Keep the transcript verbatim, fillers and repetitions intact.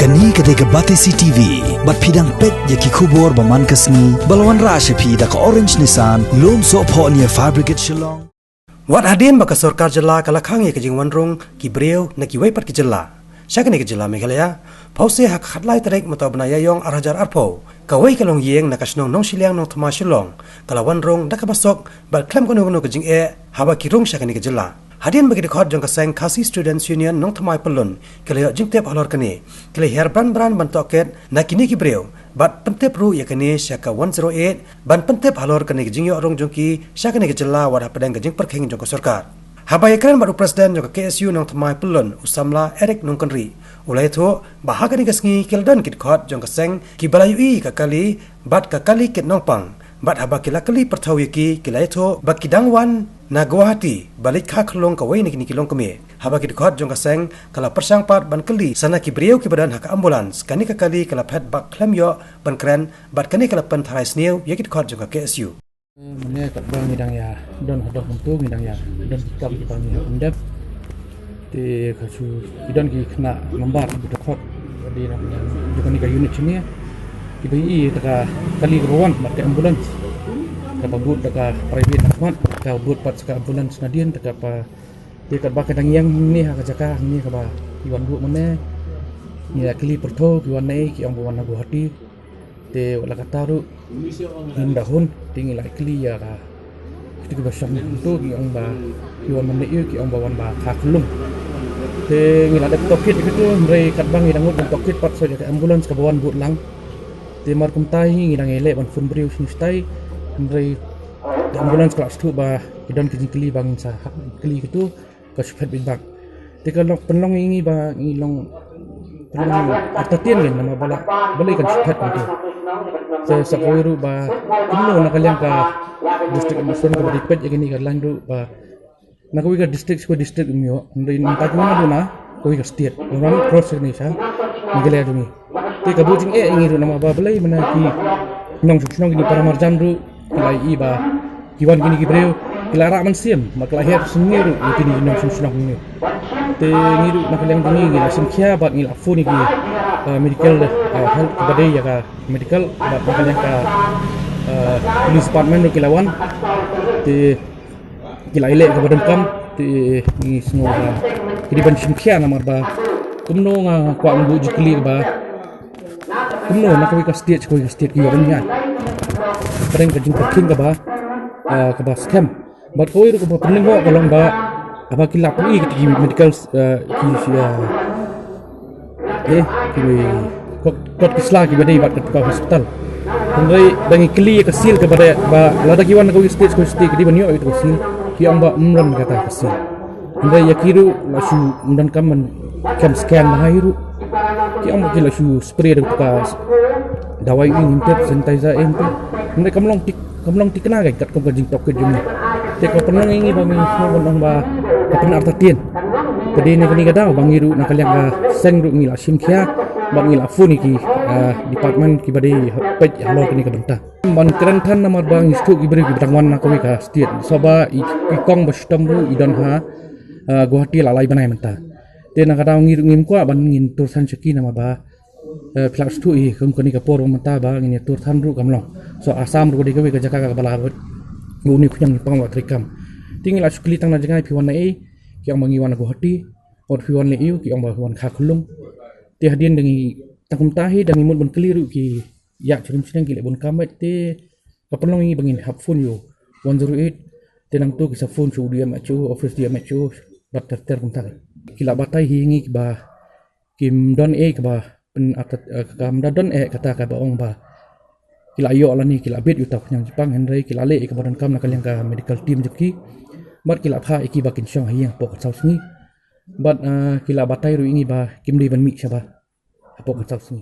Kane ka dei ka Batesi T V, bad phi dang peit ïa ki khubor ba man ka sngi, ba la wanrah sha phi da ka Orange Nissan, Lumsohphoh near Fire Brigade Shillong. Wat hadien ba ka sorkar jylla ka la khang ïa ka jingwan rung ki briew na kiwei pat ki jylla sha kane ka jylla Meghalaya, phewse ha ka khatlai tarik mynta u bnai Ïaïong ar hajar arphew, kawei ka longïing na ka shnong Nongshiliang Nongthymmai Shillong, ka la wan rung da kaba suk bad khlem kano kano ka jingeh haba ki rung sha kane ka jylla. Hadien ba ki dkhot jong ka seng Khasi Students Union Nongthymmai Pyllun ki la ïoh jingtip halor kane, ki la hiar bran bran ban tohkit na kine ki briew bad pyntip ruh ïa kane sha ka one zero eight, ban pyntip halor kane ka jingïoh rung jong ki sha kane ka jylla wat hapdeng ka jingpyrkhing jong ka sorkar. Haba ïakren bad u President jong ka K S U Nongthymmai Pyllun, u samla Eric Nongkynrih, u la ïathuh ba ha kane ka sngi ki la don ki dkhot jong ka seng kiba la ïohi ïa ka kali bad ka kali kit nongpang, bad haba ki la kylli pyrthew ïa ki, ki la ïathuh ba ki dang wan na Guwahati ba leit kha khyllung kawei na kine ki longkmie. Haba ki dkhot jong ka seng ka la pyrshang pat ban kylli sa na ki briew kiba don ha ka ambulance, kane ka kali ka la phet bak khlem ïoh ban kren, bad kane ka la pyntharai sniew ïa ki dkhot jong ka K S U. Mynne katba ngi dang ïa don haduh mynta, ngi dang ïa don ki kam kiba ngi ïa pyndep. Te ka shu ki don ki khynnah nambar kiba dkhot, ka dei na jong kane ka unit shane, kiba ïohi ïa ka kali kaba wan bad ka ambulance, kaba bud da ka private, bad ka bud pat sa ka ambulance nadien, te kaba, te katba ka dang ïeng hangne ha ka jaka hangne kaba ki wan ruh mynne, ngi la kylli pyrthew ki wan naei, ki ong ba wan na Guwahati. Te wat la katta ruh ngim da hun, te ngi la kylli ïa ka, kito kiba shong hangto ki ong ba ki wan ban leit ïew, ki ong ba wan ba kha khyllung. Te ngi la dep tohkit ïa kito, hynrei katba ngi dang mut ban tohkit pat sa ïa ka ambulance kaba wan bud lang. Te mar kumta hi ngi dang ïaleh ban phone briew shane shatai, hynrei ka ambulance ka la shu ba ki don ki jingkylli ba ngin sa hap kylli kito, ka shu phet beit bak. Te ka long, pynlong ïa ngi ba ngi long, pynlong artatien ngi namar ba la, balei kan shu phet kumta. Sa, sa kawei ruh ba kumno na ka liang ka district administration kaba dei peit ïa kane ka line ruh ba na kawei ka district sha kawei district ym ïoh, hynrei mynta ki wan naduh na kawei ka state, wan cross ïa kane sha Meghalaya jong ngi. Te ka buh jingeh ïa ngi ruh namar ba balei mynta ki nongshong shnong kine para marjan ruh ki la ïohi ba ki wan kine ki briew ki la rah mynsiem, ba ki la hiar sniew ruh ïa kine ki nongshong shnong kine. Te ngi ruh na ka liang jong ngi ngi la shim khia bad ngi la phone ïa ki, eh, medical, eh, health kiba dei ïa ka medical, bad na ka liang ka, eh, police department ruh ki la wan. Te ki la ïaleh kaba donkam, te ngi sngew ba ki dei ban shim khia namar ba kumno nga kwah ban buh jingkylli ba kumno na kawei ka state sha kawei ka state ki ïoh ban ïaid hapdeng ka jingpyrkhing kaba, ah, kaba skhem. Bad kawei ruh kaba pynlyngngoh ka long ba haba ki la plie ki medical, ah, ki, ah, eh, ki kot, kot ki sla kiba dei bad kata ka hospital. Hynrei da ngi kylli ïa ka seal kaba dei ba lada ki wan na kawei state sha kawei state ki dei ban ïoh ïa ka seal, ki ong ba ym don kata ka seal. Hynrei ïa ki ruh la shu ym donkam ban kem scan ba hai ruh. Ki ong ba ki la shu spray da ka dawai ïing hynrei sanitizer ïing hynrei. Hynrei kam long tik, kam long tikna ka katkum ka jingtohkit jong ngi. Te ka pynlong ïa ngi ba ngi sngewbha ban ong ba ka pynartatien. Ka dei na kane ka daw ba ngi ruh na ka liang ka seng ruh ngi la shim khia bad ngi la phone ïa ki, ah, department kiba dei peit halor kane ka bynta. Ban kren than namar ba ngi sngewthuh ki briew kiba dang wan na kawei ka state. Sa ba i, i kong ba shitom ruh i don ha, ah, Guwahati la lai bnai mynta. Te na ka daw ngi ruh ngim kwah ban ngin tur than sha ki namar ba, eh, phi la sngewthuh hi kum kane ka por ba mynta ba ngin ïa tur than ruh kam long. So Assam ruh ka dei kawei ka jaka kaba la bud. Une u khñiang jingpang la treikam. Te ngi la shu kylli tang na jngai phi wan naei, ki ong ba ngi wan na Guwahati. Wat phi wan leh ïew, ki ong ba phi wan kha khyllung. Te hadien da ngi tang kumta hi da ngi mut ban kylli ruh ki ïa ki rim shnong ki leh bun kam bad te ka pynlong ïa ngi ba ngin hap phone ïa u one zero eight. Te nangto ki sa phone sha u D M H O, office D M H O bad ter ter kumta. Ki la batai hi ïa ngi ba kim don ei kaba pyn, eh, kam da don eh kata kaba ong ba ki la ïoh lane ki la bit ïa uta u khñiang jingpang, hynrei ki la leh ïa kaba donkam na ka liang ka medical team jong ki. Bad ki la phah ïa ki ba kin shong ha ïing hapoh ka saw sngi. Bad, eh, ki la batai ruh ïa ngi ba kim dei ban mih shaba hapoh ka saw sngi.